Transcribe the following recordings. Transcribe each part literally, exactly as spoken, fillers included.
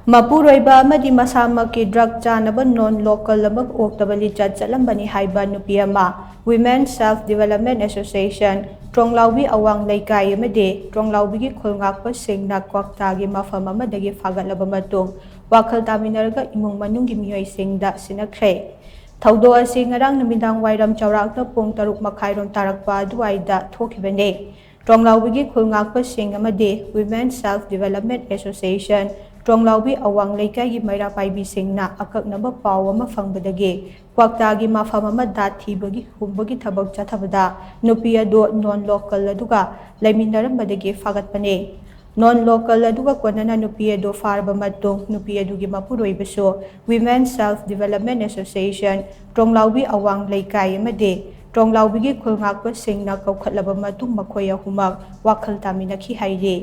ꯃꯄꯨꯔꯣꯏꯕ ꯑꯃꯗꯤ ꯃꯁꯥꯃꯛꯀꯤ ꯗ꯭ꯔꯒ ꯆꯥꯅꯕ ꯅꯣꯟ ꯂꯣꯀꯦꯜ ꯑꯃ ꯑꯣꯛꯇꯕ ꯂꯤꯆꯠ ꯆꯠꯂꯝꯕꯅꯤ ꯍꯥꯏꯕ ꯅꯨꯄꯤ ꯑꯃ Women Self Development Association ꯇ꯭ꯔꯣꯡꯂꯥꯎꯕꯤ ꯑꯋꯥꯡ ꯂꯩꯀꯥꯏ ꯑꯃꯗꯤ ꯇ꯭ꯔꯣꯡꯂꯥꯎꯕꯤꯒꯤ ꯈꯨꯜ ꯉꯥꯛꯄꯁꯤꯡꯅ ꯀ꯭ꯋꯥꯛꯇꯥꯒꯤ ꯃꯐꯝ ꯑꯃꯗꯒꯤ ꯐꯥꯒꯠꯂꯕ ꯃꯇꯨꯡ ꯋꯥꯈꯜ ꯇꯥꯃꯤꯟꯅꯔꯒ ꯏꯃꯨꯡ ꯃꯅꯨꯡꯒꯤ ꯃꯤꯑꯣꯏꯁꯤꯡꯗ ꯁꯤꯟꯅꯈ꯭ꯔꯦ꯫ ꯊꯧꯗꯣꯛ ꯑꯁꯤ ꯉꯔꯥꯡ ꯅꯨꯃꯤꯗꯥꯡ ꯋꯥꯏꯔꯝ ꯆꯥꯎꯔꯥꯛꯅ ꯄꯨꯡ ꯇꯔꯨꯛ ꯃꯈꯥꯏꯔꯣꯝ ꯇꯥꯔꯛꯄ ꯑꯗꯨꯋꯥꯏꯗ ꯊꯣꯛꯈꯤꯕꯅꯤ꯫ ꯇ꯭ꯔꯣꯡꯂꯥꯎꯕꯤꯒꯤ ꯈꯨꯜ ꯉꯥꯛꯄꯁꯤꯡ ꯑꯃꯗꯤ Women Self Development Association ꯇ꯭ꯔꯣꯡꯂꯥꯎꯕꯤ ꯑꯋꯥꯡ ꯂꯩꯀꯥꯏꯒꯤ ꯃꯩꯔꯥ ꯄꯥꯏꯕꯤꯁꯤꯡꯅ ꯑꯀꯛꯅꯕ ꯄꯥꯎ ꯑꯃ ꯐꯪꯕꯗꯒꯤ ꯀ꯭ꯋꯥꯛꯇꯥꯒꯤ ꯃꯐꯝ ꯑꯃꯗ ꯊꯤꯕꯒꯤ ꯍꯨꯝꯕꯒꯤ ꯊꯕꯛ ꯆꯠꯊꯕꯗ ꯅꯨꯄꯤ ꯑꯗꯨ ꯅꯣꯟ ꯂꯣꯀꯦꯜ ꯑꯗꯨꯒ ꯂꯩꯃꯤꯟꯅꯔꯝꯕꯗꯒꯤ ꯐꯥꯒꯠꯄꯅꯤ꯫ ꯅꯣꯟ ꯂꯣꯀꯦꯜ ꯑꯗꯨꯒ ꯀꯣꯟꯅꯅ ꯅꯨꯄꯤ ꯑꯗꯨ ꯐꯥꯔꯕ ꯃꯇꯨꯡ ꯅꯨꯄꯤ ꯑꯗꯨꯒꯤ ꯃꯄꯨꯔꯣꯏꯕꯁꯨ Women Self Development Association ꯇ꯭ꯔꯣꯡꯂꯥꯎꯕꯤ ꯑꯋꯥꯡ ꯂꯩꯀꯥꯏ ꯑꯃꯗꯤ ꯇ꯭ꯔꯣꯡꯂꯥꯎꯕꯤꯒꯤ ꯈꯨꯜ ꯉꯥꯛꯄꯁꯤꯡꯅ ꯀꯧꯈꯠꯂꯕ ꯃꯇꯨꯡ ꯃꯈꯣꯏ ꯑꯍꯨꯝꯃꯛ ꯋꯥꯈꯜ ꯇꯥꯃꯤꯟꯅꯈꯤ ꯍꯥꯏꯔꯤ꯫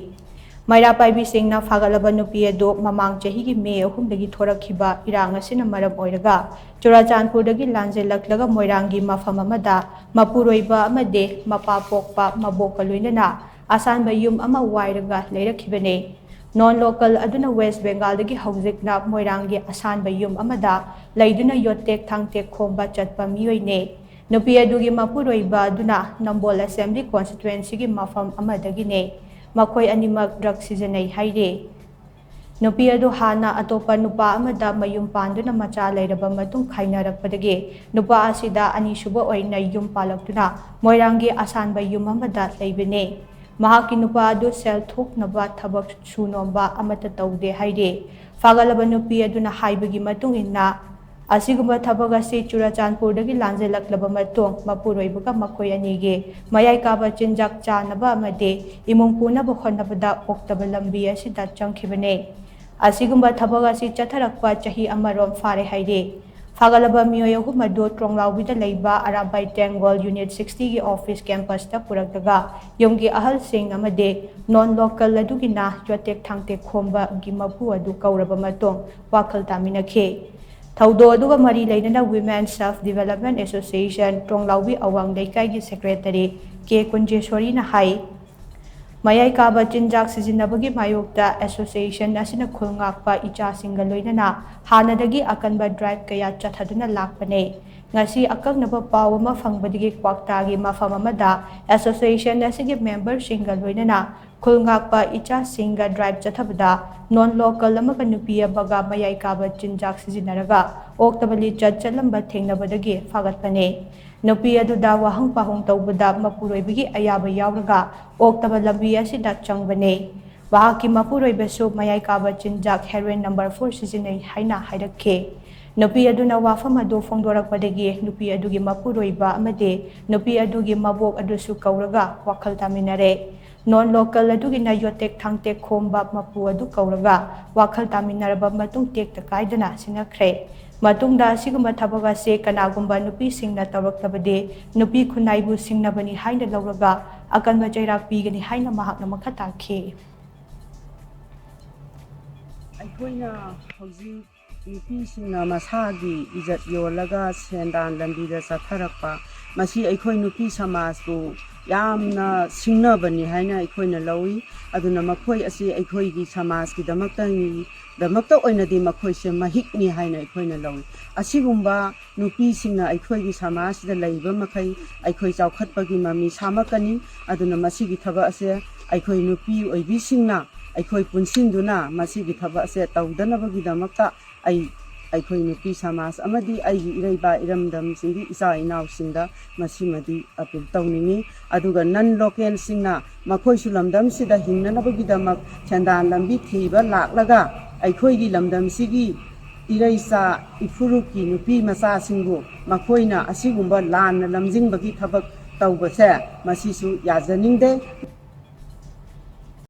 ꯃꯩꯔꯥ ꯄꯥꯏꯕꯤꯁꯤꯡꯅ ꯐꯥꯒꯠꯂꯕ ꯅꯨꯄꯤ ꯑꯗꯨ ꯃꯃꯥꯡ ꯆꯍꯤꯒꯤ ꯃꯦ ꯑꯍꯨꯝꯗꯒꯤ ꯊꯣꯔꯛꯈꯤꯕ ꯏꯔꯥꯡ ꯑꯁꯤꯅ ꯃꯔꯝ ꯑꯣꯏꯔꯒ ꯆꯨꯔꯥꯆꯥꯟꯄꯨꯔꯗꯒꯤ ꯂꯥꯟꯖꯦꯜꯂꯛꯂꯒ ꯃꯣꯏꯔꯥꯡꯒꯤ ꯃꯐꯝ ꯑꯃꯗ ꯃꯄꯨꯔꯣꯏꯕ ꯑꯃꯗꯤ ꯃꯄꯥ ꯄꯣꯛꯄ ꯃꯕꯣꯛꯀ ꯂꯣꯏꯅꯅ ꯑꯁꯥꯟꯕ ꯌꯨꯝ ꯑꯃ ꯋꯥꯏꯔꯒ ꯂꯩꯔꯛꯈꯤꯕꯅꯤ꯫ ꯅꯣꯟ ꯂꯣꯀꯦꯜ ꯑꯗꯨꯅ ꯋꯦꯁ ꯕꯦꯡꯒꯥꯜꯗꯒꯤ ꯍꯧꯖꯤꯛꯅ ꯃꯣꯏꯔꯥꯡꯒꯤ ꯑꯁꯥꯟꯕ ꯌꯨꯝ ꯑꯃꯗ ꯂꯩꯗꯨꯅ ꯌꯣꯠꯇꯦꯛ ꯊꯥꯡꯇꯦꯛ ꯈꯣꯝꯕ ꯆꯠꯄ ꯃꯤꯑꯣꯏꯅꯤ꯫ ꯅꯨꯄꯤ ꯑꯗꯨꯒꯤ ꯃꯄꯨꯔꯣꯏꯕ ꯑꯗꯨꯅ ꯅꯝꯕꯣꯜ ꯑꯦꯁꯦꯝꯕ꯭ꯂꯤ ꯀꯣꯟꯁꯇꯤꯇ꯭ꯋꯦꯟꯁꯤꯒꯤ ꯃꯐꯝ ꯑꯃꯗꯒꯤꯅꯤ꯫ ꯃꯈꯣꯏ ꯑꯅꯤꯃꯛ ꯗ꯭ꯔꯒ ꯁꯤꯖꯤꯟꯅꯩ ꯍꯥꯏꯔꯤ꯫ ꯅꯨꯄꯤ ꯑꯗꯨ ꯍꯥꯟꯅ ꯑꯇꯣꯞꯄ ꯅꯨꯄꯥ ꯑꯃꯗ ꯃꯌꯨꯝ ꯄꯥꯟꯗꯨꯅ ꯃꯆꯥ ꯂꯩꯔꯕ ꯃꯇꯨꯡ ꯈꯥꯏꯅꯔꯛꯄꯗꯒꯤ ꯅꯨꯄꯥ ꯑꯁꯤꯗ ꯑꯅꯤꯁꯨꯕ ꯑꯣꯏꯅ ꯌꯨꯝ ꯄꯥꯜꯂꯛꯇꯨꯅ ꯃꯣꯏꯔꯥꯡꯒꯤ ꯑꯁꯥꯟꯕ ꯌꯨꯝ ꯑꯃꯗ ꯂꯩꯕꯅꯤ꯫ ꯃꯍꯥꯛꯀꯤ ꯅꯨꯄꯥ ꯑꯗꯨ ꯁꯦꯜ ꯊꯣꯛꯅꯕ ꯊꯕꯛ ꯁꯨ ꯅꯣꯝꯕ ꯑꯃꯠꯇ ꯇꯧꯗꯦ ꯍꯥꯏꯔꯤ꯫ ꯐꯥꯒꯠꯂꯕ ꯅꯨꯄꯤ ꯑꯗꯨꯅ ꯍꯥꯏꯕꯒꯤ ꯃꯇꯨꯡ ꯏꯟꯅ, ꯑꯁꯤꯒꯨꯝꯕ ꯊꯕꯛ ꯑꯁꯤ ꯆꯨꯔꯥꯆꯥꯟꯄꯨꯔꯗꯒꯤ ꯂꯥꯟꯖꯦꯜꯂꯛꯂꯕ ꯃꯇꯨꯡ ꯃꯄꯨꯔꯣꯏꯕꯒ ꯃꯈꯣꯏ ꯑꯅꯤꯒꯤ ꯃꯌꯥꯏ ꯀꯥꯕ ꯆꯤꯟꯖꯥꯛ ꯆꯥꯅꯕ ꯑꯃꯗꯤ ꯏꯃꯨꯡ ꯄꯨꯅꯕ ꯍꯣꯠꯅꯕꯗ ꯑꯣꯛꯇꯕ ꯂꯝꯕꯤ ꯑꯁꯤꯗ ꯆꯪꯈꯤꯕꯅꯤ꯫ ꯑꯁꯤꯒꯨꯝꯕ ꯊꯕꯛ ꯑꯁꯤ ꯆꯠꯊꯔꯛꯄ ꯆꯍꯤ ꯑꯃꯔꯣꯝ ꯐꯥꯔꯦ ꯍꯥꯏꯔꯤ꯫ ꯐꯥꯒꯠꯂꯕ ꯃꯤꯑꯣꯏ ꯑꯍꯨꯝ ꯑꯗꯨ ꯇ꯭ꯔꯣꯡꯂꯥꯎꯕꯤꯗ ꯂꯩꯕ ꯑꯔꯥꯕꯥꯏ ꯇꯦꯡꯒꯣꯜ ꯌꯨꯅꯤꯠ ꯁꯤꯛꯁꯇꯤꯒꯤ ꯑꯣꯐꯤꯁ ꯀꯦꯝꯄꯁꯇ ꯄꯨꯔꯛꯂꯒ ꯌꯨꯝꯒꯤ ꯑꯍꯜꯁꯤꯡ ꯑꯃꯗꯤ ꯅꯣꯟ ꯂꯣꯀꯦꯜ ꯑꯗꯨꯒꯤꯅ ꯌꯣꯠꯇꯦꯛ ꯊꯥꯡꯇꯦꯛ ꯈꯣꯝꯕꯒꯤ ꯃꯄꯨ ꯑꯗꯨ ꯀꯧꯔꯕ ꯃꯇꯨꯡ ꯋꯥꯈꯜ ꯇꯥꯃꯤꯟꯅꯈꯤ꯫ ꯊꯧꯗꯣꯛ ꯑꯗꯨꯒ ꯃꯔꯤ ꯂꯩꯅꯅ Women Self Development Association ꯇ꯭ꯔꯣꯡꯂꯥꯎꯕꯤ ꯑꯋꯥꯡ ꯂꯩꯀꯥꯏꯒꯤ ꯁꯦꯀ꯭ꯔꯦꯇꯔꯤ ꯀꯦ ꯀꯨꯟꯖꯦꯁꯣꯔꯤꯅ ꯍꯥꯏ, ꯃꯌꯥꯏ ꯀꯥꯕ ꯆꯤꯟꯖꯥꯛ ꯁꯤꯖꯤꯟꯅꯕꯒꯤ ꯃꯥꯌꯣꯛꯇ ꯑꯦꯁꯣꯁꯤꯌꯦꯁꯟ ꯑꯁꯤꯅ ꯈꯨꯜ ꯉꯥꯛꯄ ꯏꯆꯥꯁꯤꯡꯒ ꯂꯣꯏꯅꯅ ꯍꯥꯟꯅꯗꯒꯤ ꯑꯀꯟꯕ ꯗ꯭ꯔꯥꯏꯚ ꯀꯌꯥ ꯆꯠꯊꯗꯨꯅ ꯂꯥꯛꯄꯅꯤ꯫ ꯉꯁꯤ ꯑꯀꯛꯅꯕ ꯄꯥꯎ ꯑꯃ ꯐꯪꯕꯗꯒꯤ ꯀ꯭ꯋꯥꯛꯇꯥꯒꯤ ꯃꯐꯝ ꯑꯃꯗ ꯑꯦꯁꯣꯁꯤꯌꯦꯁꯟ ꯑꯁꯤꯒꯤ ꯃꯦꯝꯕꯔꯁꯤꯡꯒ ꯂꯣꯏꯅꯅ ꯈꯨꯜ ꯉꯥꯛꯄ ꯏꯆꯥꯁꯤꯡꯒ ꯗ꯭ꯔꯥꯏꯚ ꯆꯠꯊꯕꯗ ꯅꯣꯟ ꯂꯣꯀꯦꯜ ꯑꯃꯒ ꯅꯨꯄꯤ ꯑꯃꯒ ꯃꯌꯥꯏ ꯀꯥꯕ ꯆꯤꯟꯖꯥꯛ ꯁꯤꯖꯤꯟꯅꯔꯒ ꯑꯣꯛꯇꯕ ꯂꯤꯆꯠ ꯆꯠꯂꯝꯕ ꯊꯦꯡꯅꯕꯗꯒꯤ ꯐꯥꯒꯠꯄꯅꯤ꯫ ꯅꯨꯄꯤ ꯑꯗꯨꯗ ꯋꯥꯍꯪ ꯄꯥꯎꯍꯪ ꯇꯧꯕꯗ ꯃꯄꯨꯔꯣꯏꯕꯒꯤ ꯑꯌꯥꯕ ꯌꯥꯎꯔꯒ ꯑꯣꯛꯇꯕ ꯂꯝꯕꯤ ꯑꯁꯤꯗ ꯆꯪꯕꯅꯤ꯫ ꯃꯍꯥꯛꯀꯤ ꯃꯄꯨꯔꯣꯏꯕꯁꯨ ꯃꯌꯥꯏ ꯀꯥꯕ ꯆꯤꯟꯖꯥꯛ ꯍꯦꯔꯣꯏꯟ ꯅꯝꯕꯔ ꯐꯣꯔ ꯁꯤꯖꯤꯟꯅꯩ ꯍꯥꯏꯅ ꯍꯥꯏꯔꯛꯈꯤ꯫ ꯅꯨꯄꯤ ꯑꯗꯨꯅ ꯋꯥꯐꯝ ꯑꯗꯨ ꯐꯣꯡꯗꯣꯔꯛꯄꯗꯒꯤ ꯅꯨꯄꯤ ꯑꯗꯨꯒꯤ ꯃꯄꯨꯔꯣꯏꯕ ꯑꯃꯗꯤ ꯅꯨꯄꯤ ꯑꯗꯨꯒꯤ ꯃꯕꯣꯛ ꯑꯗꯨꯁꯨ ꯀꯧꯔꯒ ꯋꯥꯈꯜ ꯇꯥꯃꯤꯟꯅꯔꯦ꯫ ꯅꯣꯟ ꯂꯣꯀꯦꯜ ꯑꯗꯨꯒꯤꯅ ꯌꯣꯠꯇꯦꯛ ꯊꯥꯡꯇꯦꯛ ꯈꯣꯝꯕ ꯃꯄꯨ ꯑꯗꯨ ꯀꯧꯔꯒ ꯋꯥꯈꯜ ꯇꯥꯃꯤꯟꯅꯔꯕ ꯃꯇꯨꯡ ꯇꯦꯛꯇ ꯀꯥꯏꯗꯅ ꯁꯤꯟꯅꯈ꯭ꯔꯦ꯫ ꯃꯇꯨꯡꯗ ꯑꯁꯤꯒꯨꯝꯕ ꯊꯕꯛ ꯑꯁꯤ ꯀꯅꯥꯒꯨꯝꯕ ꯅꯨꯄꯤꯁꯤꯡꯅ ꯇꯧꯔꯛꯂꯕꯗꯤ ꯅꯨꯄꯤ ꯈꯨꯟꯅꯥꯏꯕꯨ ꯁꯤꯡꯅꯕꯅꯤ ꯍꯥꯏꯅ ꯂꯧꯔꯒ ꯑꯀꯟꯕ ꯆꯩꯔꯥꯛ ꯄꯤꯒꯅꯤ ꯍꯥꯏꯅ ꯃꯍꯥꯛꯅ ꯃꯈꯥ ꯇꯥꯈꯤ꯫ ꯑꯩꯈꯣꯏꯅ ꯍꯧꯖꯤꯛ ꯅꯨꯄꯤꯁꯤꯡꯅ ꯃꯁꯥꯒꯤ ꯏꯖꯠ ꯌꯣꯜꯂꯒ ꯁꯦꯟꯗꯥꯟ ꯂꯝꯕꯤꯗ ꯆꯠꯊꯔꯛꯄ, ꯃꯁꯤ ꯑꯩꯈꯣꯏ ꯅꯨꯄꯤ ꯁꯃꯥꯖꯄꯨ ꯌꯥꯝꯅ ꯁꯤꯡꯅꯕꯅꯤ ꯍꯥꯏꯅ ꯑꯩꯈꯣꯏꯅ ꯂꯧꯏ꯫ ꯑꯗꯨꯅ ꯃꯈꯣꯏ ꯑꯁꯤ ꯑꯩꯈꯣꯏꯒꯤ ꯁꯃꯥꯖꯀꯤꯗꯃꯛꯇ, ꯗꯃꯛꯇ ꯑꯣꯏꯅꯗꯤ ꯃꯈꯣꯏꯁꯦ ꯃꯍꯤꯛꯅꯤ ꯍꯥꯏꯅ ꯑꯩꯈꯣꯏꯅ ꯂꯧꯏ꯫ ꯑꯁꯤꯒꯨꯝꯕ ꯅꯨꯄꯤꯁꯤꯡꯅ ꯑꯩꯈꯣꯏꯒꯤ ꯁꯃꯥꯖꯁꯤꯗ ꯂꯩꯕ ꯃꯈꯩ ꯑꯩꯈꯣꯏ ꯆꯥꯎꯈꯠꯄꯒꯤ ꯃꯃꯤ ꯁꯥꯃꯛꯀꯅꯤ꯫ ꯑꯗꯨꯅ ꯃꯁꯤꯒꯤ ꯊꯕꯛ ꯑꯁꯦ ꯑꯩꯈꯣꯏ ꯅꯨꯄꯤ ꯑꯣꯏꯕꯤꯁꯤꯡꯅ ꯑꯩꯈꯣꯏ ꯄꯨꯟꯁꯤꯟꯗꯨꯅ ꯃꯁꯤꯒꯤ ꯊꯕꯛ ꯑꯁꯦ ꯇꯧꯗꯅꯕꯒꯤꯗꯃꯛꯇ ꯑꯩ, ꯑꯩꯈꯣꯏ ꯅꯨꯄꯤ ꯁꯃꯥꯖ ꯑꯃꯗꯤ ꯑꯩꯒꯤ ꯏꯔꯩꯕꯥꯛ ꯏꯔꯝꯗꯝꯁꯤꯡꯒꯤ ꯏꯆꯥ ꯏꯅꯥꯎꯁꯤꯡꯗ ꯃꯁꯤꯃꯗꯤ ꯑꯄꯤꯜ ꯇꯧꯅꯤꯡꯏ꯫ ꯑꯗꯨꯒ ꯅꯟ ꯂꯣꯀꯦꯜꯁꯤꯡꯅ ꯃꯈꯣꯏꯁꯨ ꯂꯝꯗꯝꯁꯤꯗ ꯍꯤꯡꯅꯅꯕꯒꯤꯗꯃꯛ ꯁꯦꯟꯗꯥꯟ ꯂꯝꯕꯤ ꯊꯤꯕ ꯂꯥꯛꯂꯒ ꯑꯩꯈꯣꯏꯒꯤ ꯂꯝꯗꯝꯁꯤꯒꯤ ꯏꯔꯩꯆꯥ ꯏꯐꯨꯔꯨꯞꯀꯤ ꯅꯨꯄꯤ ꯃꯆꯥꯁꯤꯡꯕꯨ ꯃꯈꯣꯏꯅ ꯑꯁꯤꯒꯨꯝꯕ ꯂꯥꯟꯅ ꯂꯝꯖꯤꯡꯕꯒꯤ ꯊꯕꯛ ꯇꯧꯕꯁꯦ ꯃꯁꯤꯁꯨ ꯌꯥꯖꯅꯤꯡꯗꯦ꯫